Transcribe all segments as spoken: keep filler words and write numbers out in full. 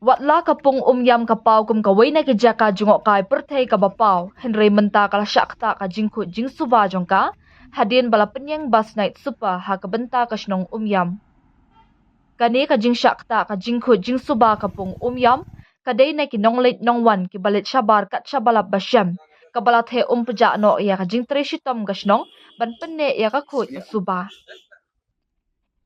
Watla ka pung Umiam ka paw kum kawei na ki jaka jngohkai pyrthei kaba paw, hynrei mynta ka la shah ktah ka jingkhuid jingsuba jong ka hadien ba la pynïeng bus Night Super ha ka bynta ka shnong Umiam. Kane ka jingshah ktah ka jingkhuid jingsuba ka pung Umiam ka dei na ki nongleit nongwan kiba leit shabar kat shaba lap ba shem, kaba la theh um pjah noh ïa ka jingtrei shitom ka shnong ban pynneh ïa ka khuid ka suba.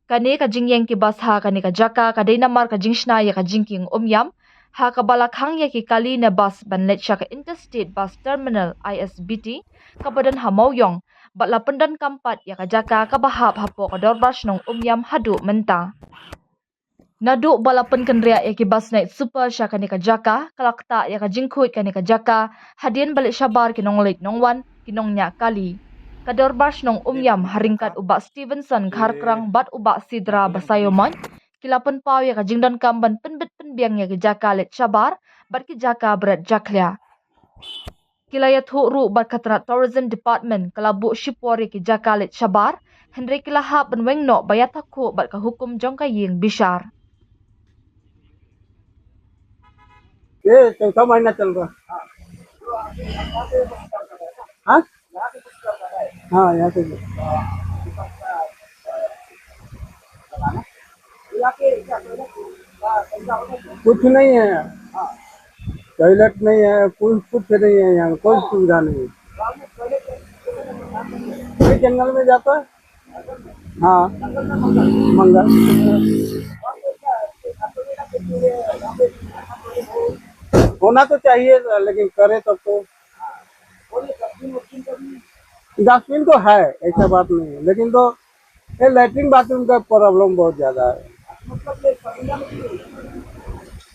Kane ka jingïeng ki bus ha kane ka jaka ka dei namar ka jingshna ïa ka jingkieng Umiam, ha kaba la khang ïa ki kali ne bus ban leit sha ka Interstate Bus Terminal, I S B T, kaba don ha Mawiong, bad la pyndonkam pat ïa ka jaka kaba hap hapoh ka dorbar shnong Umiam haduh mynta. Naduh ba la pynkynriah ïa ki bus Night Super sha kane ka jaka, ka la ktah ïa ka jingkhuid kane ka jaka hadien ba leit shabar ki nongleit nongwan, ki nongñiah kali. Ka dorbar shnong Umiam ha ryngkat u Bah Stevenson Kharkrang bad u Bah Sidra Basaiawmoit ki la pynpaw ïa ka jingdonkam ban pynbit pynbiang ïa ki jaka leit shabar bad ki jaka bret jakhlia. Ki la ïathuh ruh bad ka tnat Tourism Department ka la buh shipor ïa ki jaka leit shabar, hynrei ki la hap ban weng noh ba ïatakhuh bad ka hukum jong ka ïing bishar. ये चौथा महीना चल रहा है। हाँ, हाँ, यहाँ से। कुछ नहीं है, टॉयलेट नहीं है, कुछ कुछ नहीं है, यहाँ कोई सुविधा नहीं है। ये जंगल में जाता है। हाँ, मंगल। होना तो चाहिए, लेकिन करे तब तो। डस्टबिन तो है, ऐसा बात नहीं है, लेकिन तो ये लेटरिन बाथरूम का प्रॉब्लम बहुत ज्यादा है।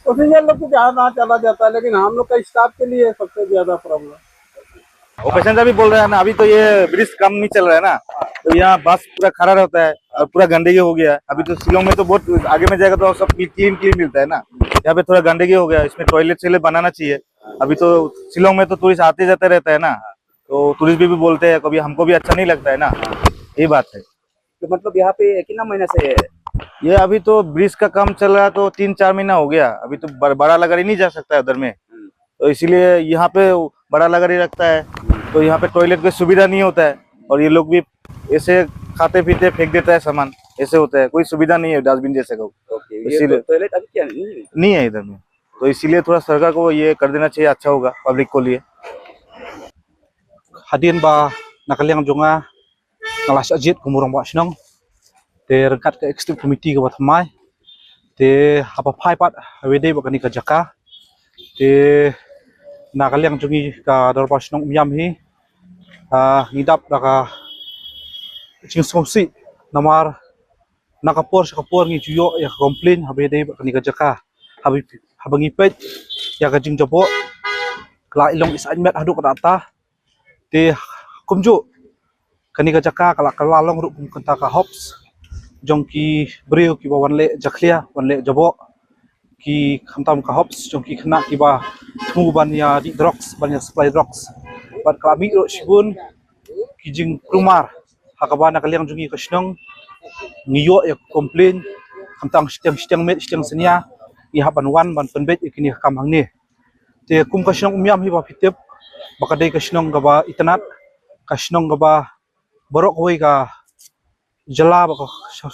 पैसेंजर लोग तो जहाँ तहाँ चला जाता है, लेकिन हम लोग का स्टाफ के लिए सबसे ज्यादा प्रॉब्लम। वो पैसेंजर भी बोल रहे हैं ना, अभी तो ये ब्रिज काम नहीं चल रहा है ना, तो यहाँ बस पूरा खड़ा रहता है और पूरा गंदगी हो गया है। अभी तो शिलोंग में तो बहुत आगे में जाएगा तो सब क्लीन क्लीन मिलता है ना, यहाँ पे थोड़ा गंदगी हो गया है। इसमें टॉयलेट शॉयलेट बनाना चाहिए। अभी तो शिलोंग में तो टूरिस्ट आते जाते रहता है ना, तो टूरिस्ट भी, भी बोलते हैं, कभी हमको भी अच्छा नहीं लगता है ना, यही बात है। तो मतलब यहाँ पे कितना महीना से है? ये अभी तो ब्रिज का काम चल रहा है तो तीन चार महीना हो गया। अभी तो बर- बड़ा लगाड़ी नहीं जा सकता है उधर में, तो इसीलिए यहाँ पे बड़ा लगाड़ी रखता है, तो यहाँ पे टॉयलेट की सुविधा नहीं होता है और ये लोग भी ऐसे खाते पीते फेंक देता है सामान, ऐसे होता है, कोई सुविधा नहीं है डस्टबिन जैसे का। ओके, ये इसीलिए तो टॉयलेट अभी क्या नहीं है? नहीं है इधर में, तो इसीलिए थोड़ा सरकार को ये कर देना चाहिए, अच्छा होगा पब्लिक को लिए। Hadien ba na ka liang jong nga nga la shah jied kum u rangbah shnong, te ryngkat ka executive committee kaba thymmai, te haba phai pat haba ïadei bad kane ka jaka, te na ka liang jong ngi ka dorbar shnong Umiam hi, ah, ngi dap da ka jingsngewsih namar na ka por sha ka por ngi ju ïoh ïa ka complain haba ïadei bad kane ka jaka. Haba, haba ngi peit ïa ka jingjaboh, ka la i long i saiñ met haduh katta katta. Te kumjuh kane ka jaka ka la, ka la long ruh kum kata ka hubs jong ki briew kiba wan leh jakhlia, wan leh jaboh, ki khamtam ka hubs jong ki khynnah kiba thmu ban ïa dih drugs, ban ïa supply drugs. Bad ka la mih ruh shibun ki jingkulmar ha kaba na ka liang jong ngi ka shnong ngi ïoh ïa ka complain khamtam shiteng shiteng miet shiteng synñia, ngi hap ban wan ban pynbeit ïa kine ki kam hangne. Te kum ka shnong Umiam hi ba phi tip ba ka dei ka shnong kaba itynnad, ka shnong kaba baroh kawei ka jylla, ba ka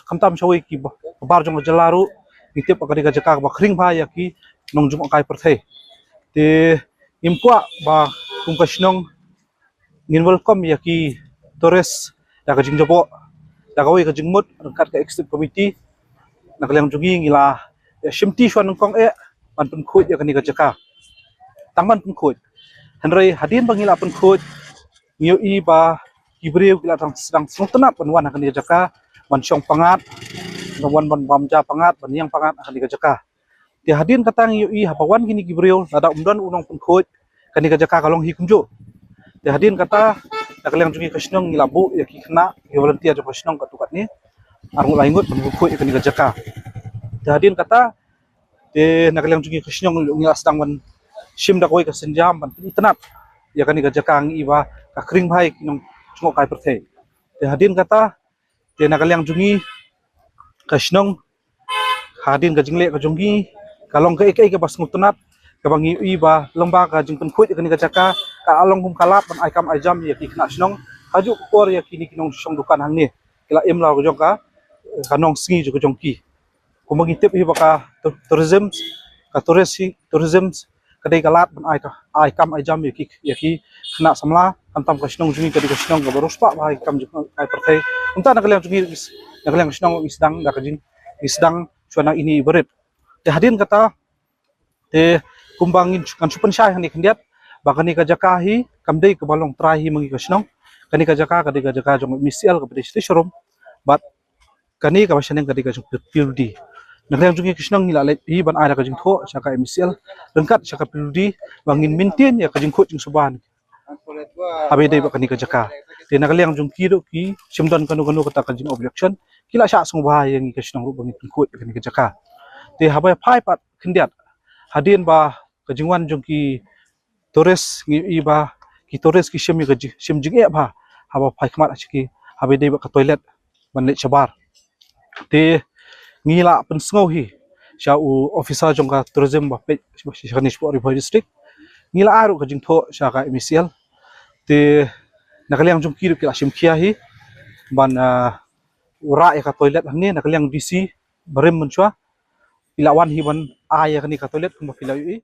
khamtam shawei ki ba, ka bar jong ka jylla ruh ngi tip ba ka dei ka jaka kaba khring bha ïa ki nongjngohkai pyrthei. Te ngim kwah ba kum ka shnong ngin welcome ïa ki tourist da ka jingjaboh. Da kawei ka jingmut ryngkat ka executive committee, na ka liang jong ngi ngi la ïa shimti shuwa nyngkong eh ban pynkhuid ïa kane ka jaka. Tang ban pynkhuid. Hynrei hadien ba ngi la pynkhuid, ngi ïohi ba ki briew ki la dang sdang sngewtynnad ban wan ha kane ka jaka, ban shong pyngngad, ban wan ban bam ja pyngngad, ban ïeng pyngngad ha kane ka jaka. Te hadien kata ngi ïohi haba wan kine ki briew, lada ym don u nongpynkhuid, kane ka jaka ka long hi kumjuh. Te hadien kata, na ka liang jong ngi ka shnong ngi la buh ïa ki khynnah, ki volunteer jong ka shnong katto katne, arngut laingut ban pynkhuid ïa kane ka jaka. Te hadien kata, te na ka liang jong ngi ka shnong ngi la sdang ban shim da kawei ka sienjam ban pynitynnad ïa kane ka jaka, ngi i ba ka khring bha ïa ki nongjngohkai pyrthei. Te hadien kata, te na ka liang jong ngi ka shnong, hadien ka jingleh ka jong ngi, Ka long kaei kaei kaba sngewtynnat kaba ngi ïohi ba lyngba ka jingpynkhuid ïa kane ka jaka ka la long kum ka lad ban ai kam ai jam ïa ki khynnah shnong. Kajuh ka por ïa kine ki nongshong dukan hangne ki la im la ka jong ka, ka nongsngi jong ka jong ki. Kumba ngi tip hi ba ka tu-, tourism, ka tourist hi, tourism ka dei ka lad ban ai ka, ai kam ai jam ïa ki, ïa ki khynnah samla. Khamtam ka shnong jong ngi ka dei ka shnong kaba riewspah bha ïa ki kam jong ka pyrthei. Kumta na ka liang jong ngi, na ka liang ka shnong ngi sdang da ka jing, ngi sdang shuwa na ine i barit. Te hadien kata, te kumba ngin, ngan shu pynshai hangne khyndiat ba kane ka jaka hi kam dei kaba long trai hi ma ngi ka shnong. Kane ka jaka ka dei ka jaka jong M C L kaba dei shatei sharum. Bad kane kaba shaneng ka dei ka jong P W D. Na ka liang jong ngi ka shnong ngi la leit hi ban ai da ka jingthoh sha ka M C L ryngkat sha ka P W D ba ngin maintain ïa ka jingkhuid jingsuba haba ïadei bad kane ka jaka. Te na ka liang jong ki ruh ki shym don kano kano kata ka jing objection, ki la shah sngewbha ïa ngi ka shnong ruh ba ngin pynkhuid ïa kane ka jaka. Te haba phai pat khyndiat, hadien ba ka jingwan jong ki tourist ngi ïohi ba ki tourist ki shim ïa ka ji-, shim jingeh bha haba phai khmat ha ki, haba ïadei bad ka toilet ban leit shabar. Te ngi la pynsngew hi sha u officer jong ka tourism ba peit sha kane shapoh Ri Bhoi District. Ngi la ai ruh ka jingthoh sha ka M C L. Te na ka liang jong ki ruh ki la shim khia hi ban, ah, rah ïa ka toilet hangne. Na ka liang D C barim mynshuwa i la wan hi ban ai ïa kane ka toilet kumba phi la ïohi.